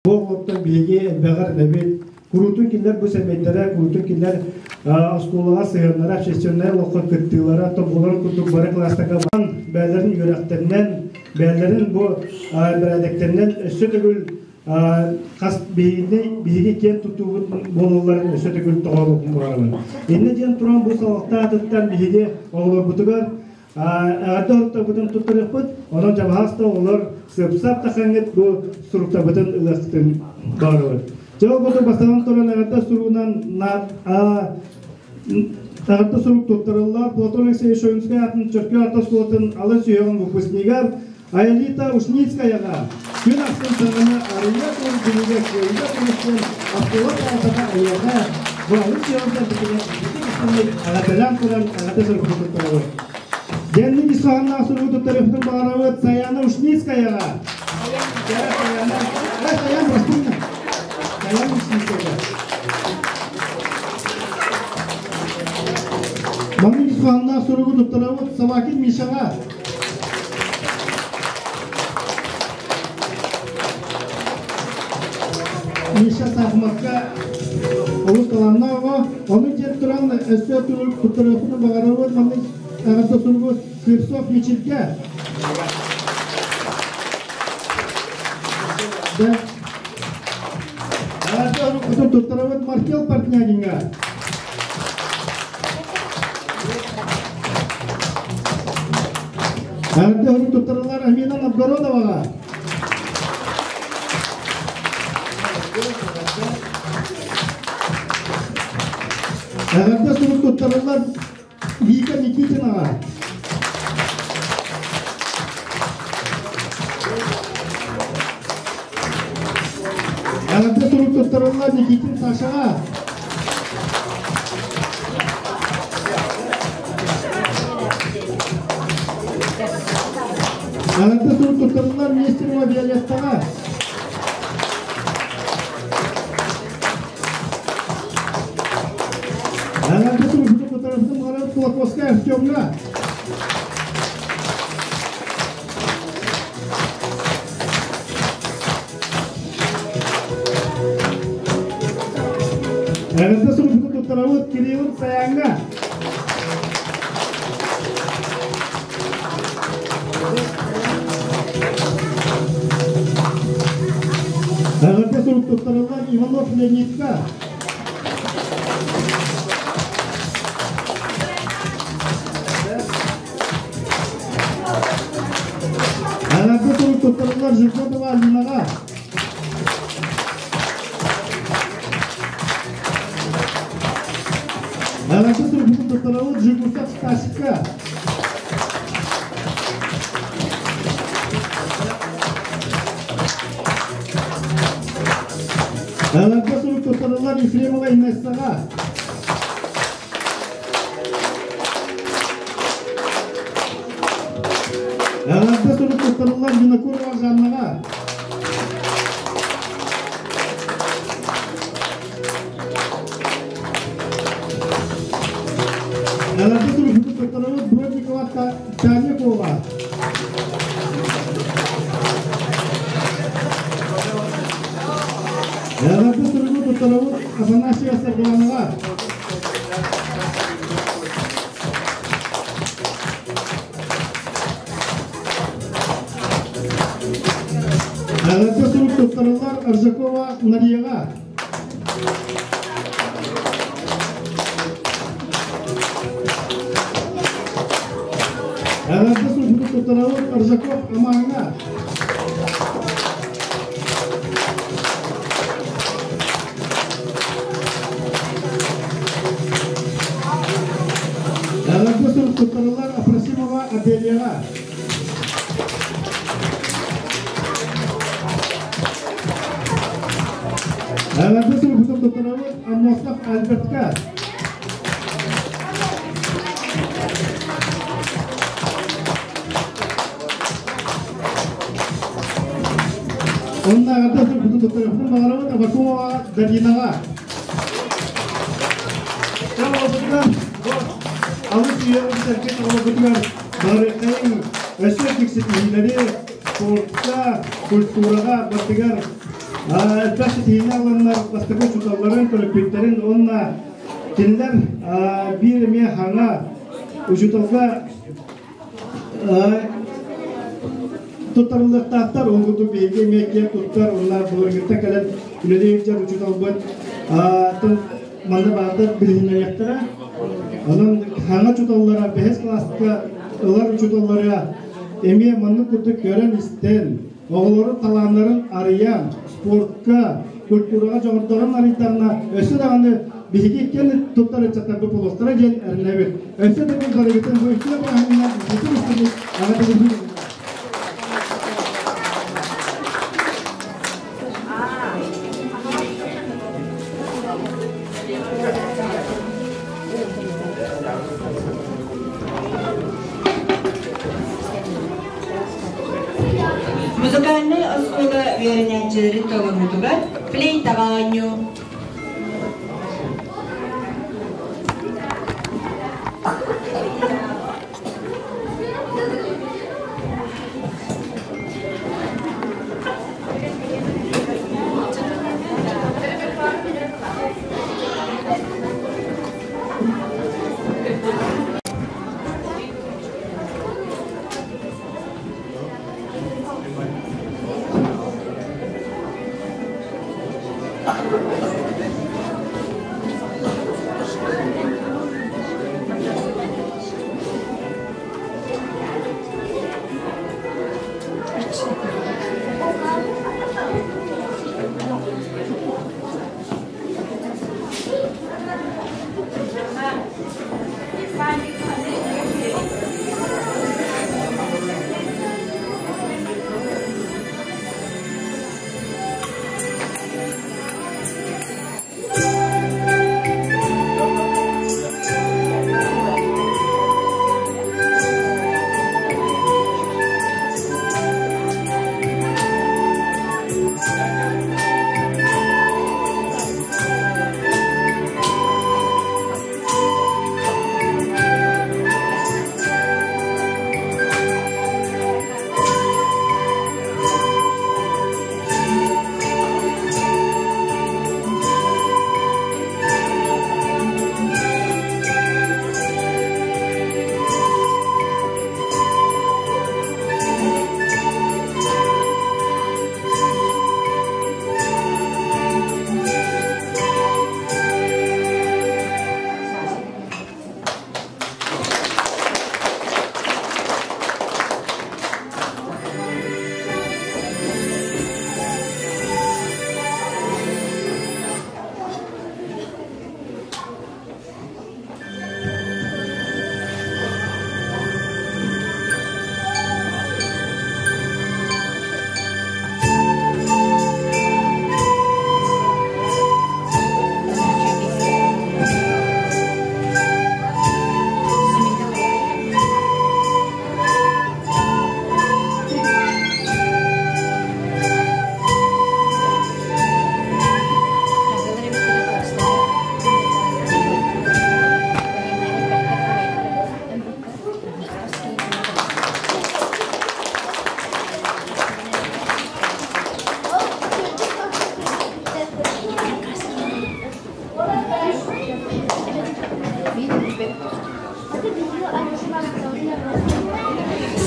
Бу оҕолортон биһиги элбэҕэр эрэнэбит. Куруутун кинилэр бу сэмэйдэрэ, куруутун кинилэр оскуолаҕа сыһыаннара, общественнай олоххо кыттыылара, тобуларын курдук бары кылаастарга баран бэйэлэрин үөрэхтэринэн, бэйэлэрин бу бэрээдэктэринэн өссө төгүл хас биһигини биһиги киэн туттуубут буолалларын өссө төгүл тоҕоолуохпун баҕарабын. Иннэ диэн туран бу салалта аатыттан биһиги оҕолорбутугар Эҕэрдэ оһуктарбытын туттарыахпыт, онон дьабаһаас да оҕолор сып-сап тахсаҥҥыт бу суруктарбытын ылыахтын баҕарабыт. Дьэ ол курдук бастатан туран эҕэрдэ суругунан эҕэрдэ сурук туттарыллар Платон Алексеевич Шойунскай аатын Чөркөөх орто оскуолатын алын сүһүөҕүн выпускнигар Аэлита Ушницкаяҕа күн ахсын саҥаны арыйа тур билигэ кыайыыга көмүскүөн оскуола салалтата эйиэхэ бу алын сүһүөҕүттэн бүтүнэ ититик эҕэрдэлээн туран эҕэрдэ суругу туттарабыт. Дьэнник ис хоһоонноох суругу туттарыахпытын баҕарабыт Саяна Ушницкаяҕа. Саяна, Саяна, прости Саяна Ушницкая. Маннык ис хоһоонноох суругу туттарабыт Собакин Мишаҕа. Миша саахымакка олус талааннаах оҕо. Ону диэн туран өссө туттарыахпытын баҕарабыт маннык эҕэрдэ суругу Сырцов Мичилгэ. Эҕэрдэ сурукпутун туттарабыт Маркел Портнягиҥҥа. Эҕэрдэ уһун туттарыллар Амина Новгородоваҕа. Эҕэрдэ сурук туттарыллар Вика Никитинаҕа. Эҕэрдэ сурук туттарыллар Никитин Сашаҕа. Эҕэрдэ сурук туттарыллар Нестерова Виолеттаҕа. Эҕэрдэ сурук туттарыллар Кулаковская Артемҥа. Эҕэрдэ сурукпутун туттарабыт Кирилл Саяҥҥа. Эҕэрдэ сурук туттарыллар Иванов Леонидка. Эҕэрдэ сурук туттарыллар Жиркова Алинаҕа. Эҕэрдэ сурукпутун туттарабыт Жигусов Стасикка. Эҕэрдэ сурук туттарыллар Ефремова Инессаҕа. Эҕэрдэ сурук туттарыллар Винокурова Жаннаҕа. Эҕэрдэ сурук туттарабыт Бродникова Таня Эҕэрдэ суругу туттарабыт Афанасьева Саргыланаҕа. Эҕэрдэ сурук туттарыллар Аржакова Нарияҕа. Эҕэрдэ сурук туттарабыт Аржаков Амаҥҥа. Эҕэрдэ сурук туттарыллар Апросимова Аделияҕа. Эҕэрдэ сурукпутун туттарабыт Аммосов Альбертка. Онно эҕэрдэ сурукпутун туттарыахпытын баҕарабыт Абакумова Даринаҕа. Алыс үйэ сэргэ оҕолорбутугар барыаххайыҥ өссө тикситиһиилэри спортка, культураҕа барытыгар. Элбэх ситиһиини ыланнар бастакы учууталларын, төрөппүттэрин уонна кинилэр биир эмиэ хаҥа учууталга туттарыллыахтаахтар. Ол курдук биһиги эмиэ киэн туттар уонна былыргыттан кэлэн үлэлии сылдьар учууталбыт манна баардар билиһиннэриэхтэрэ. Онон хаҥа учууталлара бэһис кылааска ылар учууталлара эмиэ маннык курдук көрөн-истэн, оҕолору талааннарын арыйан, спортка, культураҕа дьоҕурдарын арыйдарына өссө даҕаны биһиги иккиэн туттар ыччаттарбыт буолуохтара диэн эрэнэбит. Өссө да бу барыгытын бу үтүө бырааһынньыгынан бүтүн истибит аҕа Музыкальнай оскуола үөрэнээччилэрин толоруутугар флейтаҕа оонньуу.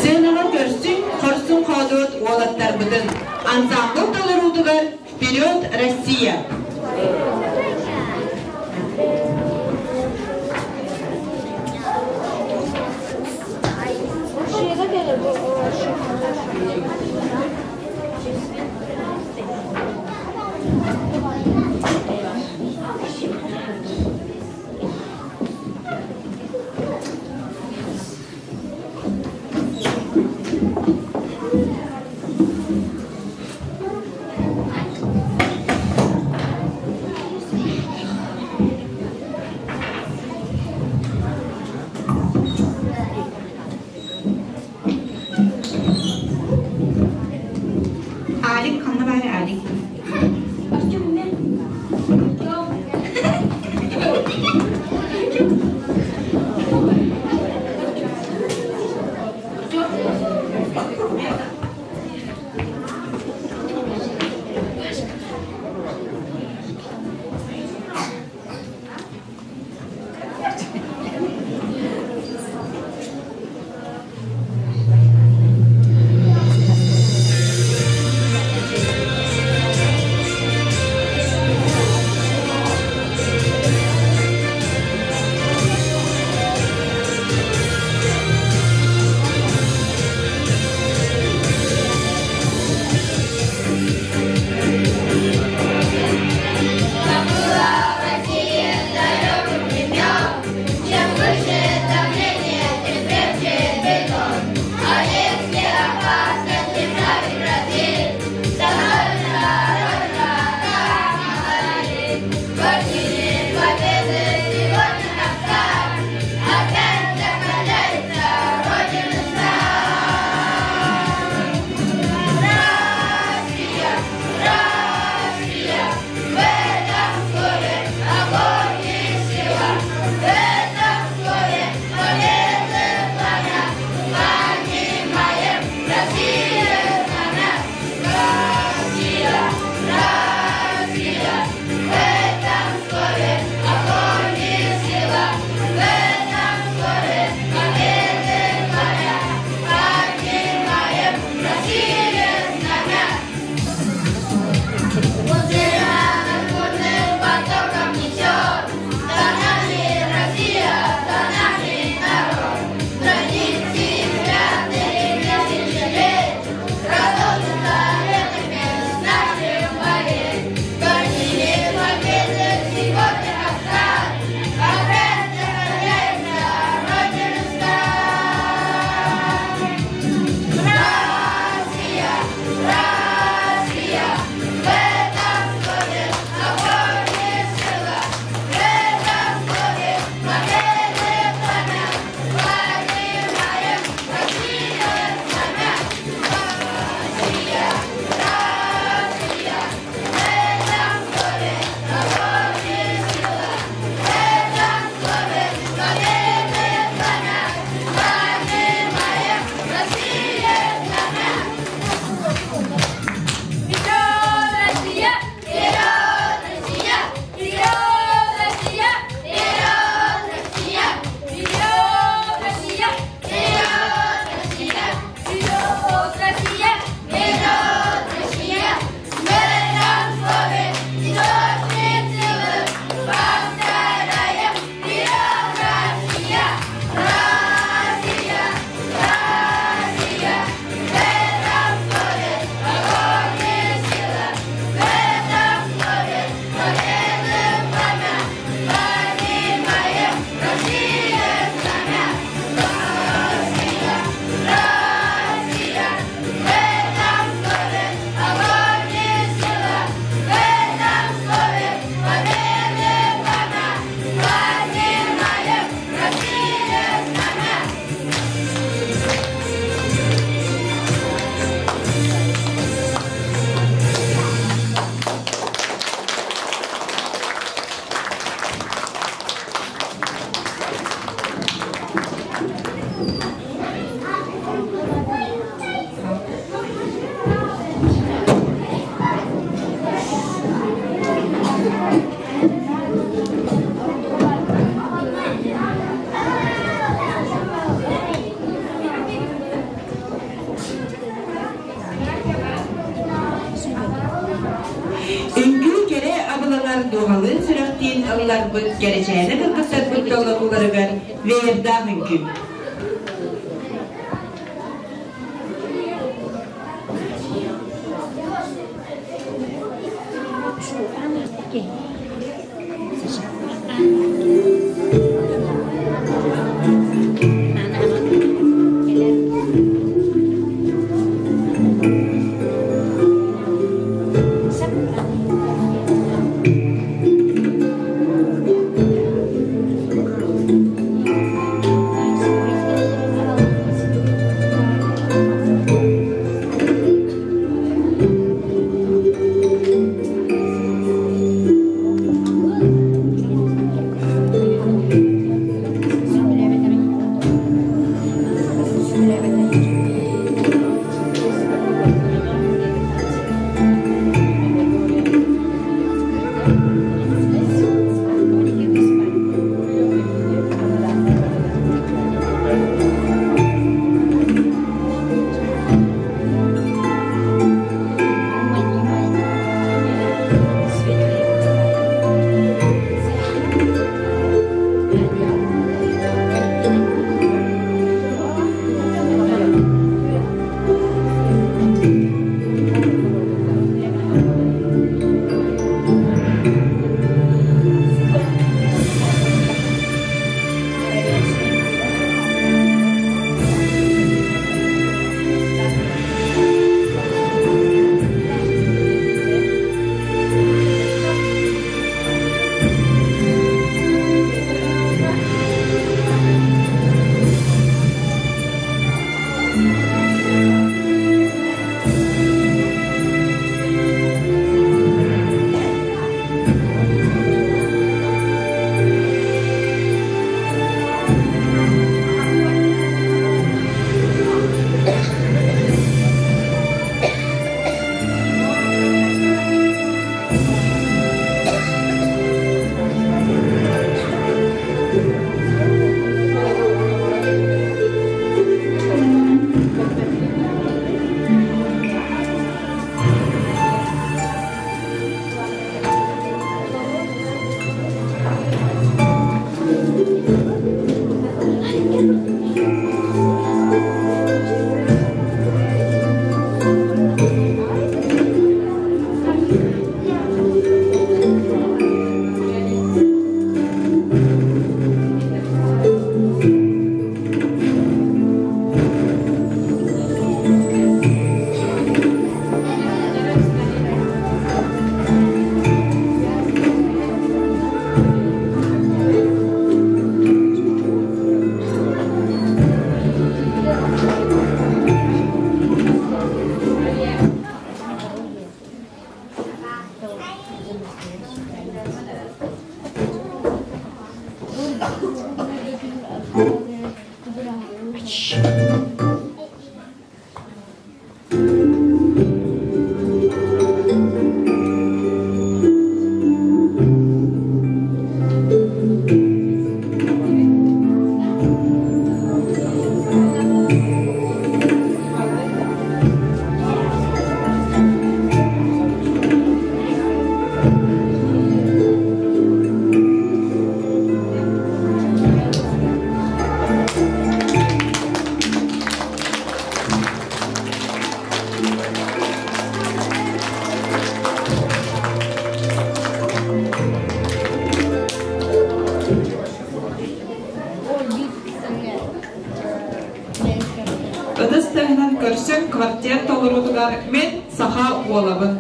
Сыанаҕа көрсүҥ, хорсун хоодуот уолаттарбытын ансамбл толоруутугар «Вперед, Россия!» дууһалыын сүрэхтиин ылларбыт кэрэчээнэ кыргыттарбыт толорууларыгар веердаах үҥкүү. Ытыс таһынан көрсөн квартет толоруутугар мин саха уолабын.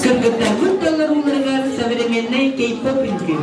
Кыргыттарбыт толорууларыгар современнай кей-поп үҥкүү.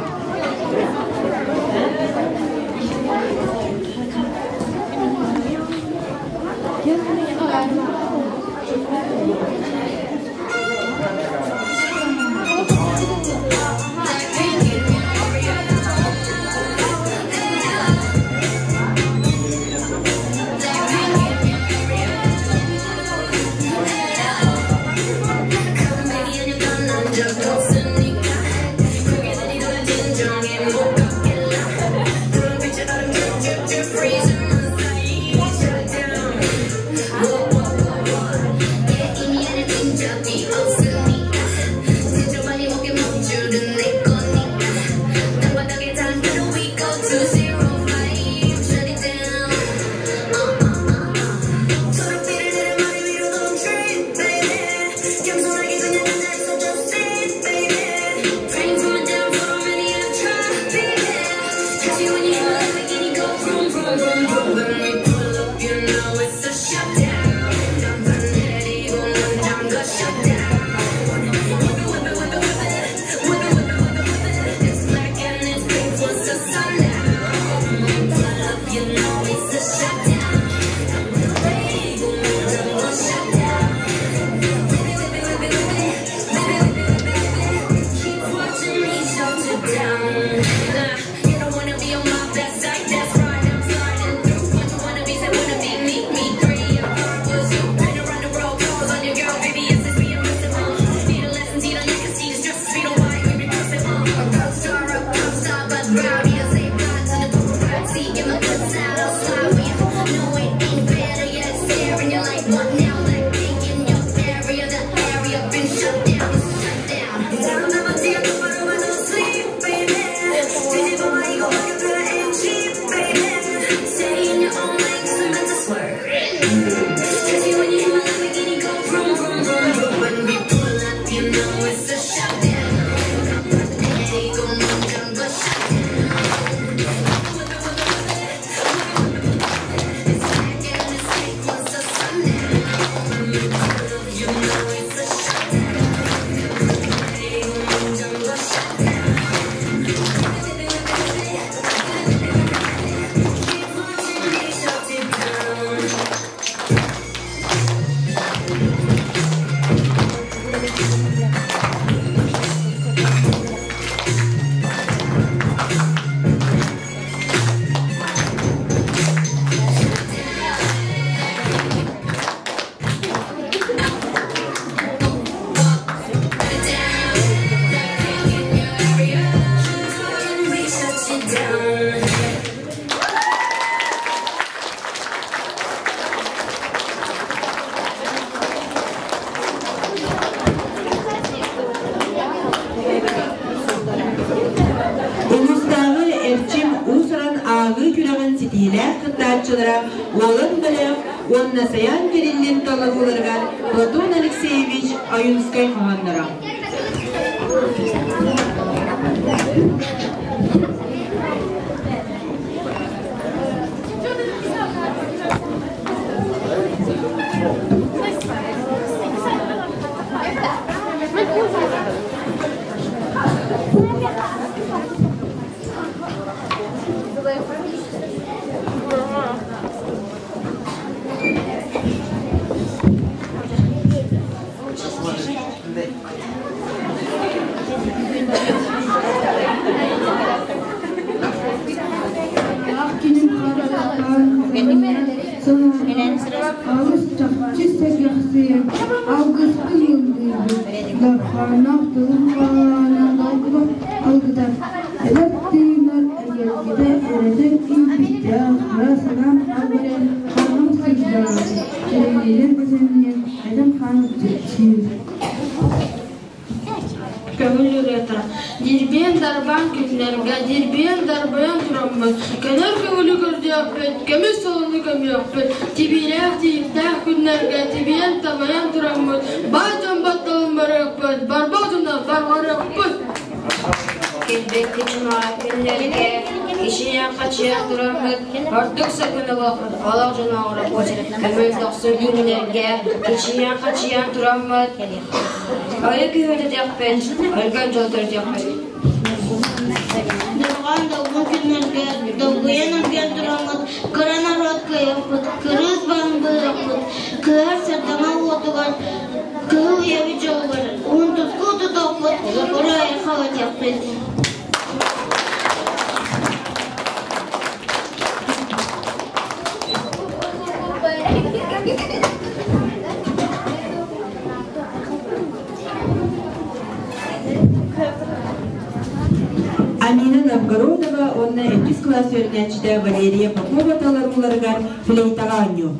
кыттааччылара Уолан бөлөх уонна Сайаан Кириллин толорууларыгар Платон Алексеевич Ойунскай хоһоонноро. Алыс чахчы сэргэхсийэн, алгыспын ыллыыбын, Дархааннаах тылым хаана долгуба алгытар, эдэр тыынар эгэлгэтэ эрэтэн ииппиттээх, ыра санаам албарыйан хараҕым сырдаан, кэрэҥнэйдэн кэсэнньэн этим хаан чэпчиир. Көҥүл ырыата Дирбиэн дарбаан күннэргэ, дирбиэн дарбайан тураммыт, көнөр көҥүлү көрдүөхпүт, көмүс солону көмүөхпүт, тибиилээх тиийиктээх күннэргэ тибийэн табайан тураммыт, баай дьон батталын барыахпыт, барбах дьоно барҕарыахпыт. Кэлбэккэ чумаа күннэргэ ичийэн-хачыйан тураммыт, ордук сокун олохпут олох дьоно оҥоробут, көмүс дохсун күннэргэ ичийэн-хачыйан тураммыт, Айы күүһүтүөхпүт, өлгөн дьол төрүтүөхпүт. Дорҕоон долгун күннэргэ долгуйан өлгөн тураммыт, кыра норуот кыайыахпыт, кырыыс баһын быһыахпыт, кыыһар сардаҥа уотугар, кыһыл үйэбит дьолугар уһун тускул тутуохпут, уруй-айхал этиэхпит. Амина Новгородова уонна иккис кылаас үөрэнээччитэ Валерия Попова толорууларыгар флейтаҕа оонньуу.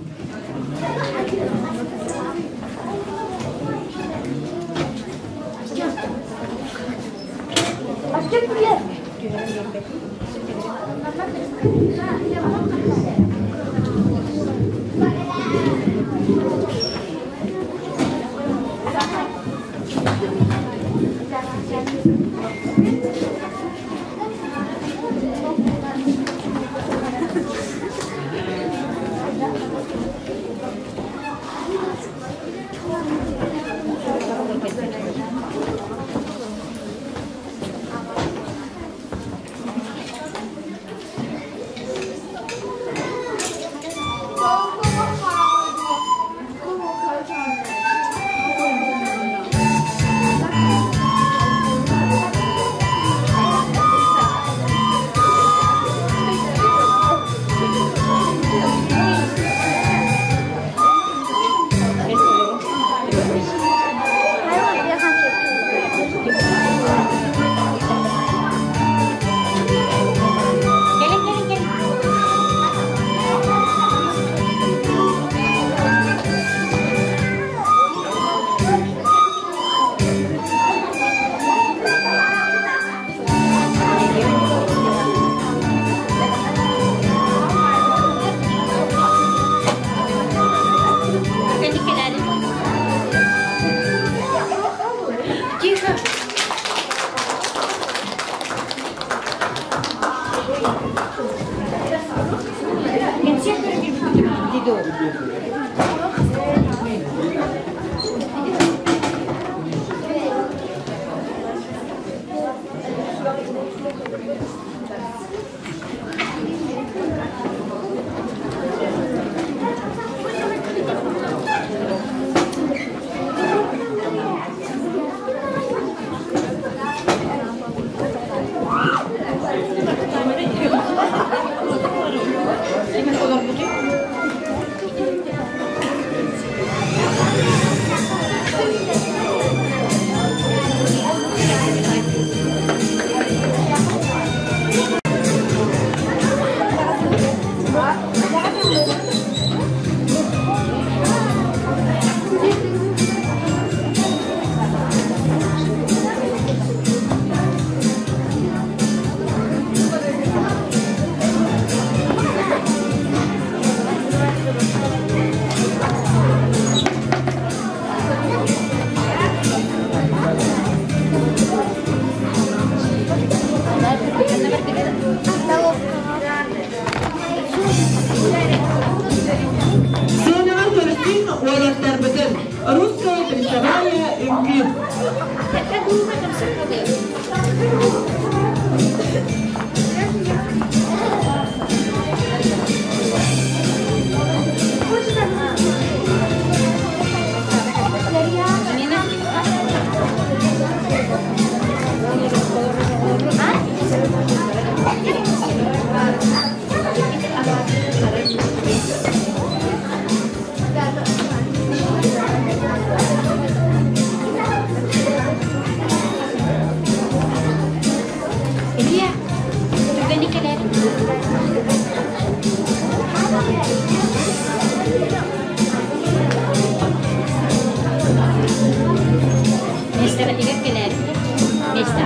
Кольцевая үҥкүү. Илья, түргэнник кэлээр. Миэстэҕитигэр кэлээр. Миэстэ.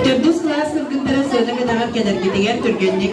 Төрдүс кылаас кыргыттара сыана кэтэҕэр кэлэргитигэр түргэнник.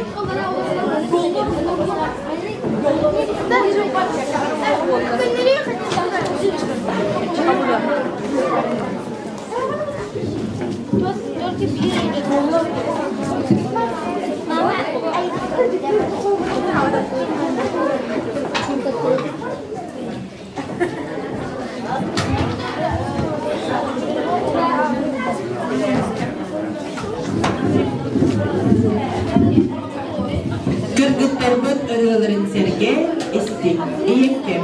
Кыргыттарбыт ырыаларын сэргэ истиҥ, ийэккэ.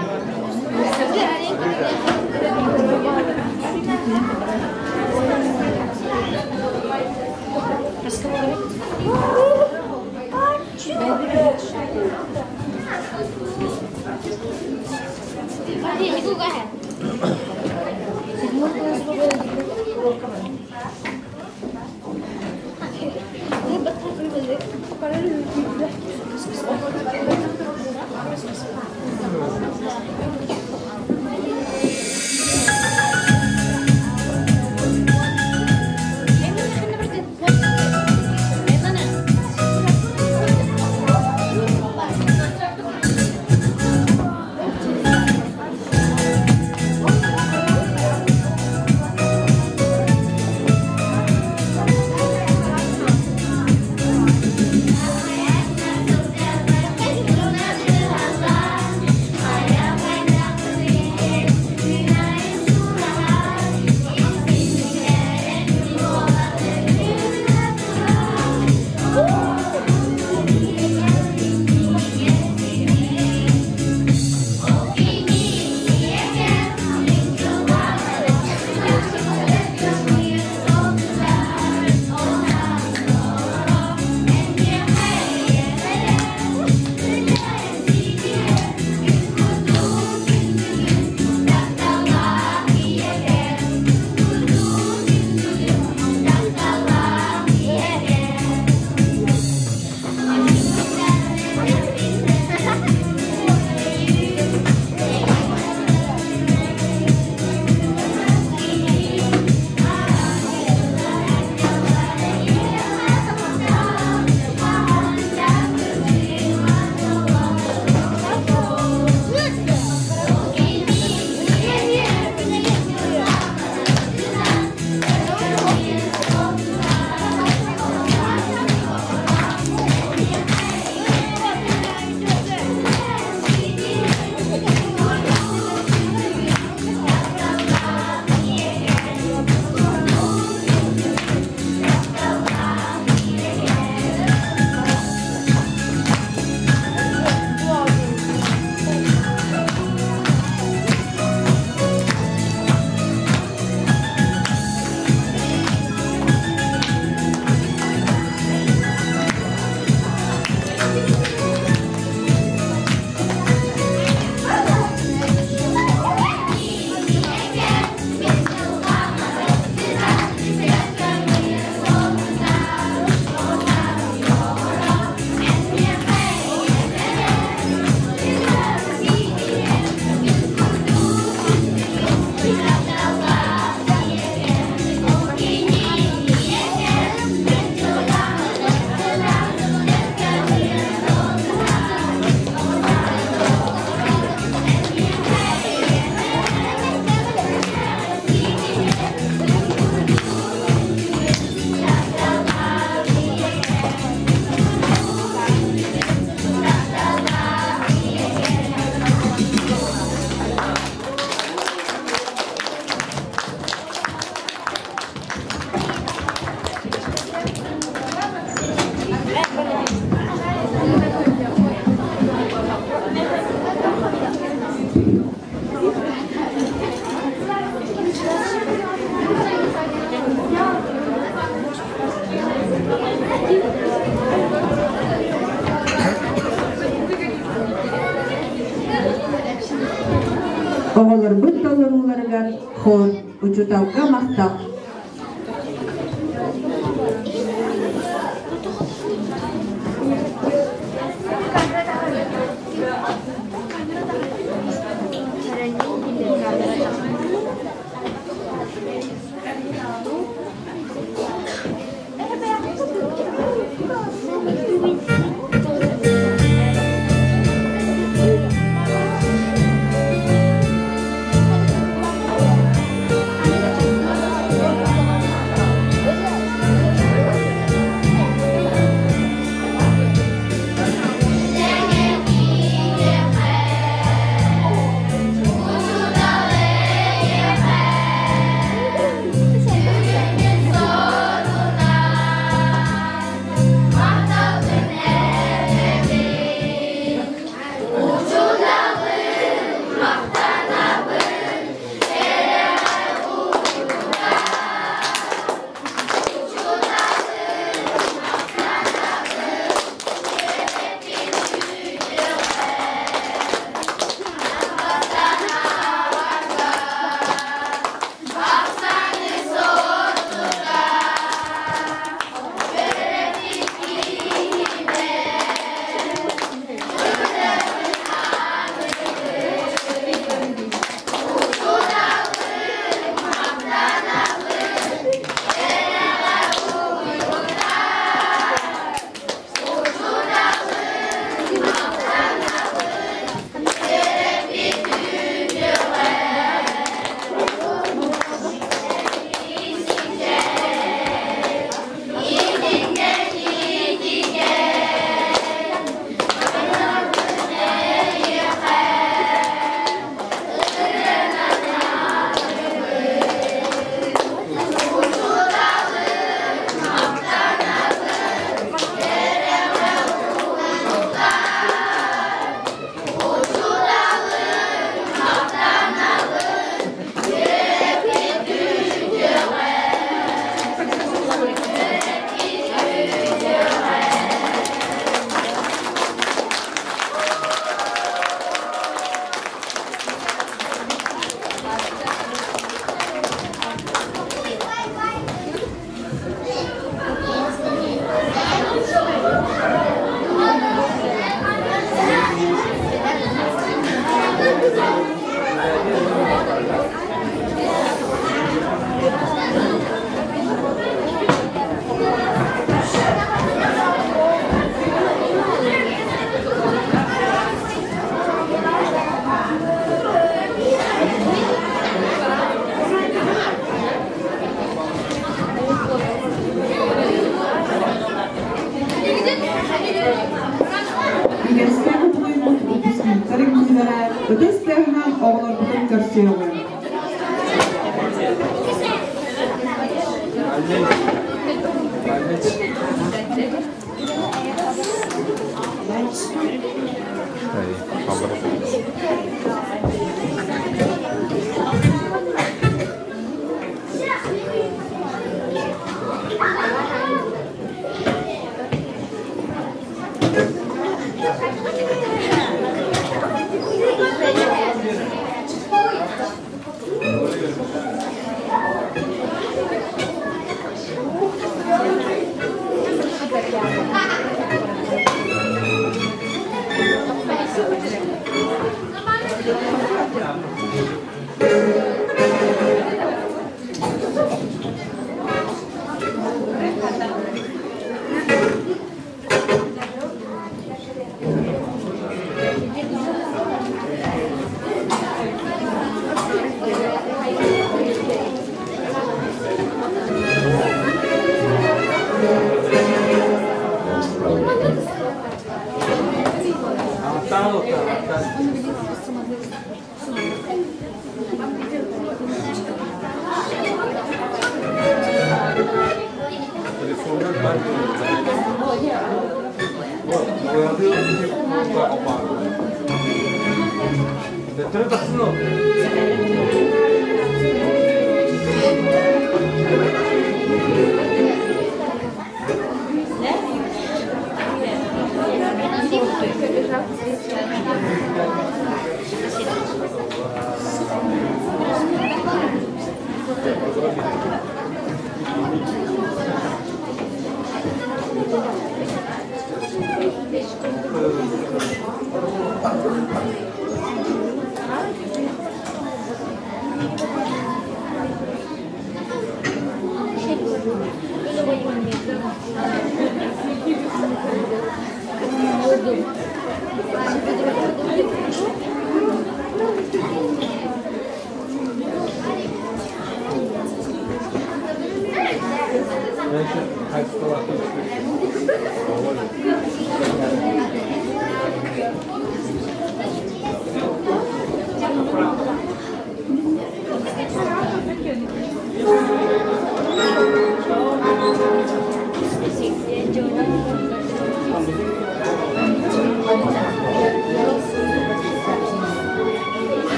Оҕолорбут толорууларыгар хор, учууталга махтал.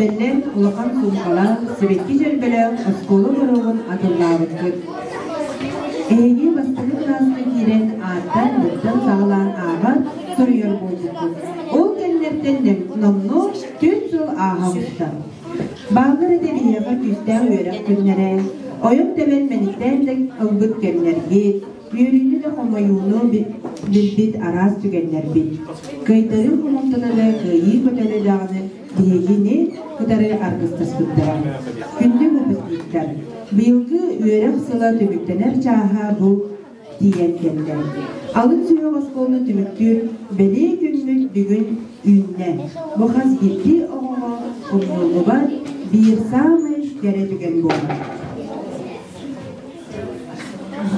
эрбэллэн улахан суумкалаах, сибэкки дьөрбөлөөх оскуола боруогун атыллаабыккыт. Эһиги бастакы кылааска киирэн ааттан быттан саҕалаан ааҕар, суруйар буолбуккут. Ол кэмнэртэн номнуо түөрт сыл ааһа оҕуста. Бааллар этэ биһиэхэ күүстээх үөрэх күннэрэ, ойон-тэбэн мэниктээн да ылбыт кэмнэргит, үөрүүнү да хомойууну билбит араас түгэннэрбит. Кыайтарыы хомолтото да кыайыы көтөлө даҕаны биһигини кытары аргыстаспыттара. Күндү выпускниктар, быйылгы үөрэх сыла түмүктэнэр чааһа бу тиийэн кэллэ. Алын сүһүөх оскуоланы түмүктүүр бэлиэ күммүт бүгүн үүннэ. Бу хас биирдии оҕоҕо умнуллубат биир саамай кэрэ түгэн буолар.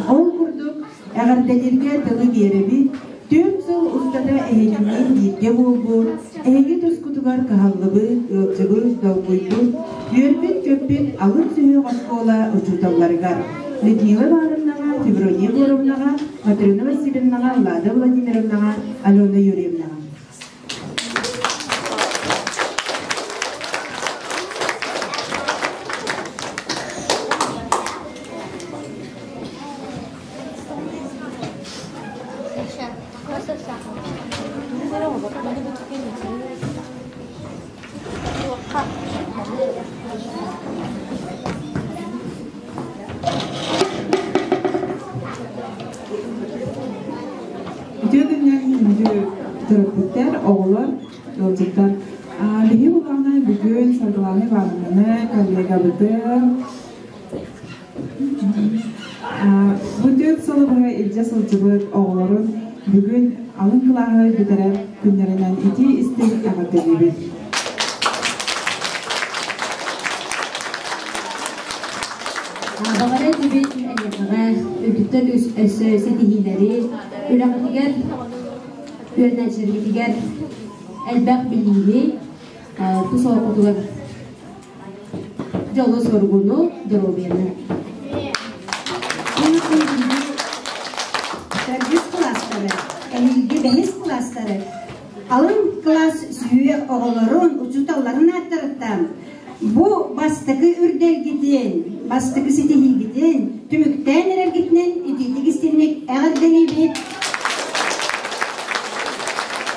Ол курдук, эҕэрдэлииргэ тылы биэрэбит, түөрт сыл устата эһигинниин бииргэ буолбут, эһиги тускутугар кыһаллыбыт, ыалдьыбыт, долгуйбут, үөрбүт-көппүт алын сүһүөх оскуола учууталларыгар Людмила Ивановнаҕа, Феврония Егоровнаҕа, Матрена Васильевнаҕа, Влада Владимировнаҕа, Алена Юрьевнаҕа. Үтүө күнүнэн күндү төрөппүттэр, оҕолор, ыалдьыттар. Биһиги былаана бүгүн Саргылаана Ивановнаны, коллегабытын, бу түөрт сылы быһа илдьэ сылдьыбыт оҕолорун бүгүн алын кылааһы бүтэрэр күннэринэн итии-истиҥ эҕэрдэлиибит. Баҕара этибит эйиэхэҕэ үрдүктэн өссө ситиһиилэри, үлэҕитигэр, үөрэнээччилэргитигэр элбэх билиини, тус олоххутугар дьолу-соргуну, доруобуйаны. Төрдүс кылаастары, эһиилги бэһис кылаастары, алын кылаас сүһүөх оҕолорун, учууталларын ааттарыттан Бу бастакы үрдэлгитин, бастакы ситиһиигитин түмүктээн эрэргитинэн итиитик истинник эҕэрдэлиибит.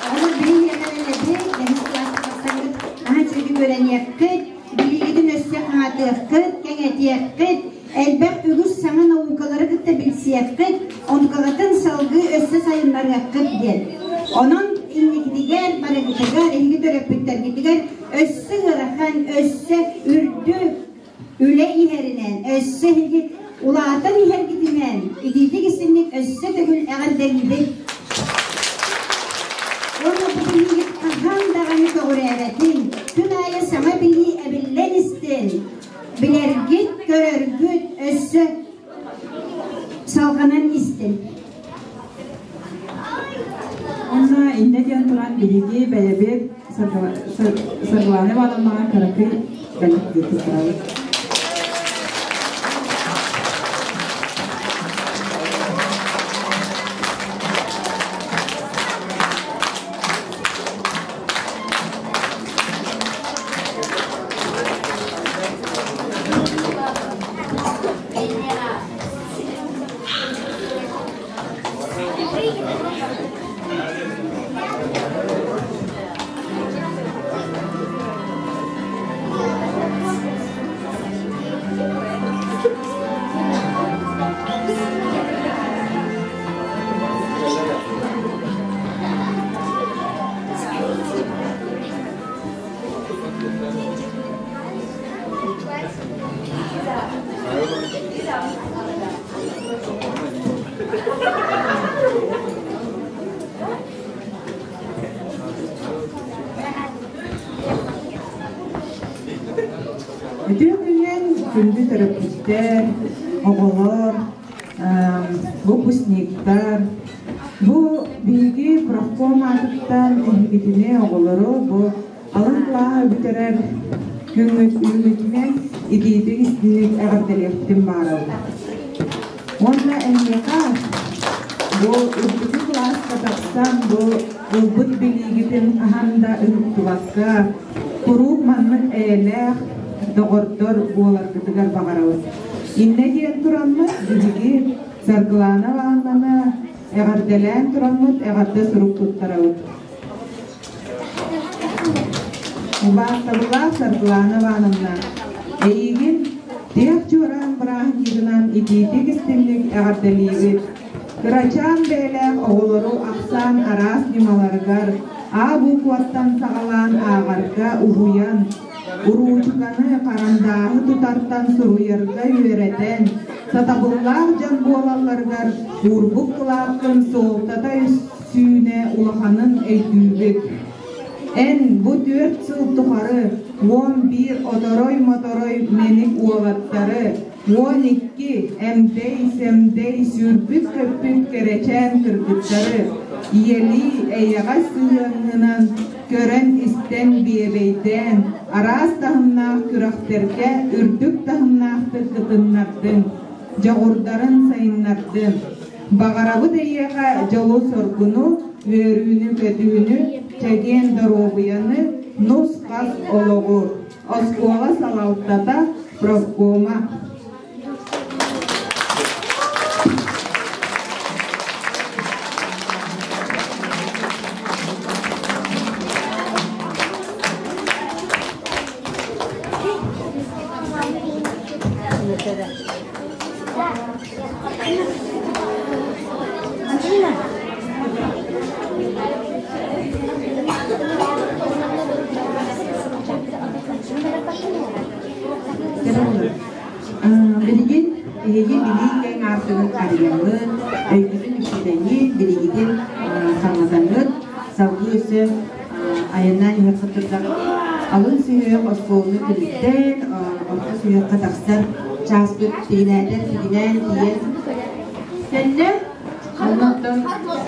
Оҕолор билиһиэхэ бэһис кылааска тахсаҥҥыт наһаа үчүгэйдик үөрэниэххит, билиигитин өссө хаҥатыаххыт, кэҥэтиэххит, элбэх үгүс саҥа наукалары кытта билсиэххит, онтукаҕытын салгыы өссө сайыннарыаххыт диэн. Онон инникитигэр, барыгытыгар, эһиги төрөппүттэргитигэр өссө ыарахан, өссө үрдүк үлэ иһэринэн, өссө эһиги улаатан иһэргитинэн, итиитик истинник өссө төгүл эҕэрдэлиибит. Уонна бу билиигит хаһан даҕаны көҕүрээбэтин, күн аайы саҥа билии эбиллэн истин, билэргит, көрөргүт өссө салҕанан истин. Онно иннэ диэн туран биһиги бэйэбит Саргылаана Ивановнаҕа кыракый бэлэх туттарабыт. Үтүө күнүнэн күндү төрөппүттэр, оҕолор, выпускниктар. Бу биһиги профком аатыттан эһигитини оҕолору бу алын кылааһы бүтэрэр күҥҥүт үүммүтүнэн итиитик истиҥник эҕэрдэлиэхпитин баҕарабыт. Уонна эһиэхэ бу үрдүкү кылааска тахсан бу ылбыт билиигитин хаһан да ыһыктыбакка, куруук маннык эйэлээх доҕордор буоларгытыгар баҕарабыт. Иннэ диэн тураммыт биһиги Саргылаана Ивановнаны эҕэрдэлээн тураммыт эҕэрдэ сурук туттарабыт. Убаастабыллаах Саргылаана Ивановна, эйигин тиһэх чуораан бырааһынньыгынан итиитик-истиҥник эҕэрдэлиибит. Кырачаан бэйэлээх оҕолору ахсаан араас ньымаларыгар А букваттан саҕалаан ааҕарга уһуйан, уруучуканы, харандааһы тутартан суруйарга үөрэтэн, сатабыллаах дьон буолалларыгар уурбут кылааккын суолтата сүүнэ улаханын өйдүүбүт. Эн бу 4 сыл тухары 11 оторой-моторой мэник уолаттары, 12 эмдэй-сэмдэй сүүрбүт-көппүт кэрэчээн кыргыттары ийэлии эйэҕэс сыһыаҥҥынан көрөн-истэн биэбэйдээн, араас таһымнаах күрэхтэргэ үрдүк таһымнаахтык кытыннардыҥ, дьоҕурдарын сайыннардыҥ. Баҕарабыт эйиэхэ дьолу-соргуну, үөрүүнү-көтүүнү, чэгиэн доруобуйаны, нус-хас олоҕу. Оскуола салалтата, профкома. Билигин эһиги билии киэҥ аартыгын арыйаҥҥыт, өйгүтүн үксэтэҥҥит, билигитин хаҥатаҥҥыт, салгыы өссө айаннаан иһиэххит турдаҕыт. Алын сүһүөх оскуоланы түмүктээн, орто сүһүөххэ тахсар чааспыт тигинээтэр тигинээн тиийэн кэллэ. Оннуттан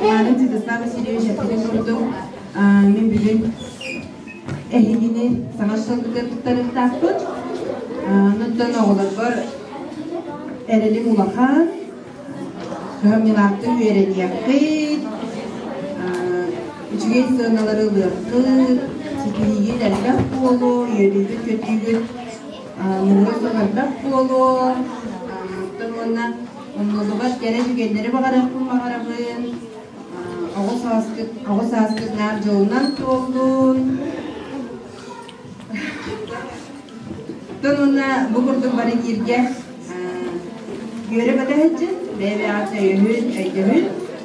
Иван Святослав Васильевич эппитин курдук, мин бүгүн эһигини саҥа сылгытын туттарыахтаахпыт. Оннуттан оҕолорбор эрэлим улахан, кыһамньылаахтык үөрэниэххит, үчүгэй сыаналары ылыаххыт, ситиһиигит элбэх буолуо, үөрүүгүт-көтүүгүт муҥура суох элбэх буолуо. Оттон уонна умнуллубат кэрэ түгэннэри баҕарыахпын баҕарабын. Оҕо сааскыт, оҕо сааскыт наар дьолунан туоллун. Оттон уонна бу курдук бары бииргэ үөрэ-көтө сылдьын, бэйэ-бэйэҕит өйөһүн, өйдөһүн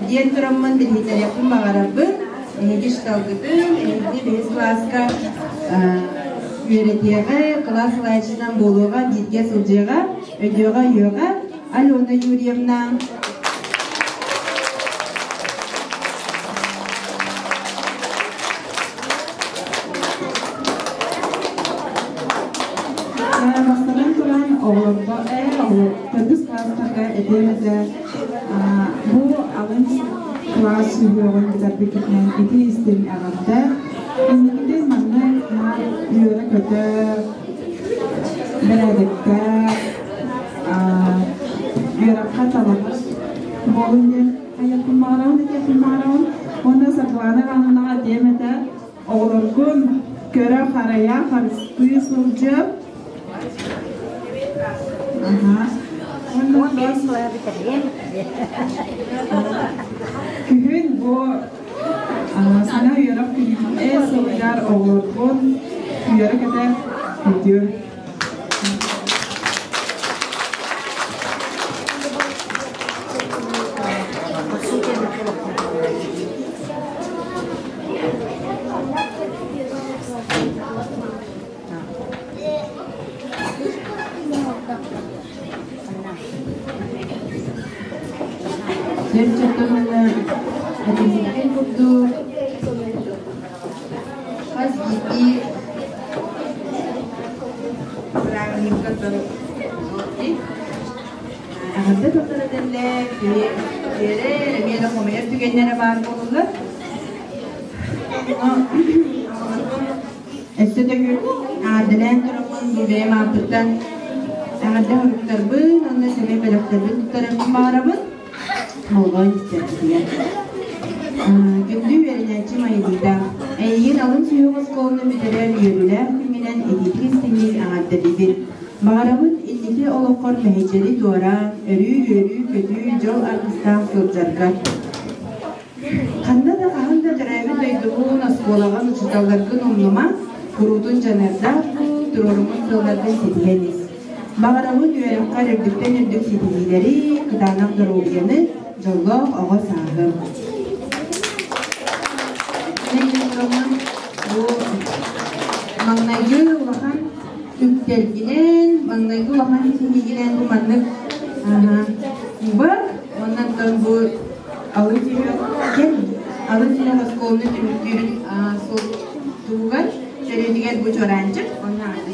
диэн тураммын билиһиннэриэхпин баҕарарбын. Эһиги шталгытын, эһигини бэһис кылааска үөрэтиэҕэ, кылаас салайааччытынан буолуоҕа, бииргэ сылдьыаҕа, өйдүөҕэ, өйүөҕэ. Алена Юрьевна. Бастатан туран, оҕолорго төрдүс кылаастарга этиэм этэ, бу алын кылаас сүһүөҕүн бүтэрбиккитинэн ити истиҥ эҕэрдэ. Инникитин маннык наар үөрэ-көтө, бэрээдэктээх, үөрэххэ талаһар буолун диэн айыахпын баҕарабын, этиэхпин баҕарабын. Уонна Саргылаана Ивановнаҕа этиэм этэ, оҕолоргун көрө-харайа, харыстыы сылдьып. Күһүн бу саҥа үөрэх күнүн сылыгар оҕолорбун үөрэ-көтө күүтүөм. Сөрчөттөн уонна этиллибитин курдук хас биирдии бырааһынньыкка Эҕэрдэ тыллара этэллэр, үөрэр, эмиэ да хомойор түгэннэрэ баар буолаллар. Өссө төгүл эҕэрдэлээн тураммын бу бэйэм ааппыттан эҕэрдэ хоруктарбын уонна сэмэй бэлэхтэрбин туттарыахпын баҕарабын. Болҕойон истэргитигэр. Күндү үөрэнээччи Майылыыта, эйигин алын сүһүөх оскуоланы бүтэрэр үөрүүлээх күҥҥүнэн итиитик-истиҥник эҕэрдэлиибит. Баҕарабыт инники олоххор мэһэйдэри туораан, өрүү үөрүү-көтүү, дьол аргыстаах сылдьаргар. Ханна да хаһан да төрөөбүт дойдугун, оскуолаҕын, учууталларгын умнума, куруутун дьаныардаах буол, туруоруммут сыалларгын ситиһэн ис. Баҕарабын үөрэххэр үрдүктэн үрдүк ситиһиилэри, кытаанах доруобуйаны, дьоллоох оҕо сааһы. Бу маҥнайгы улахан үктэлгинэн, маҥнайгы улахан ситиһиигинэн бу маннык бар, оннан бу алын сүһүөх кэм алын сүһүөх оскуоланы түмүктүүрүн суол туһугар төрүөтүгэр бу чуораанчык онно ааты.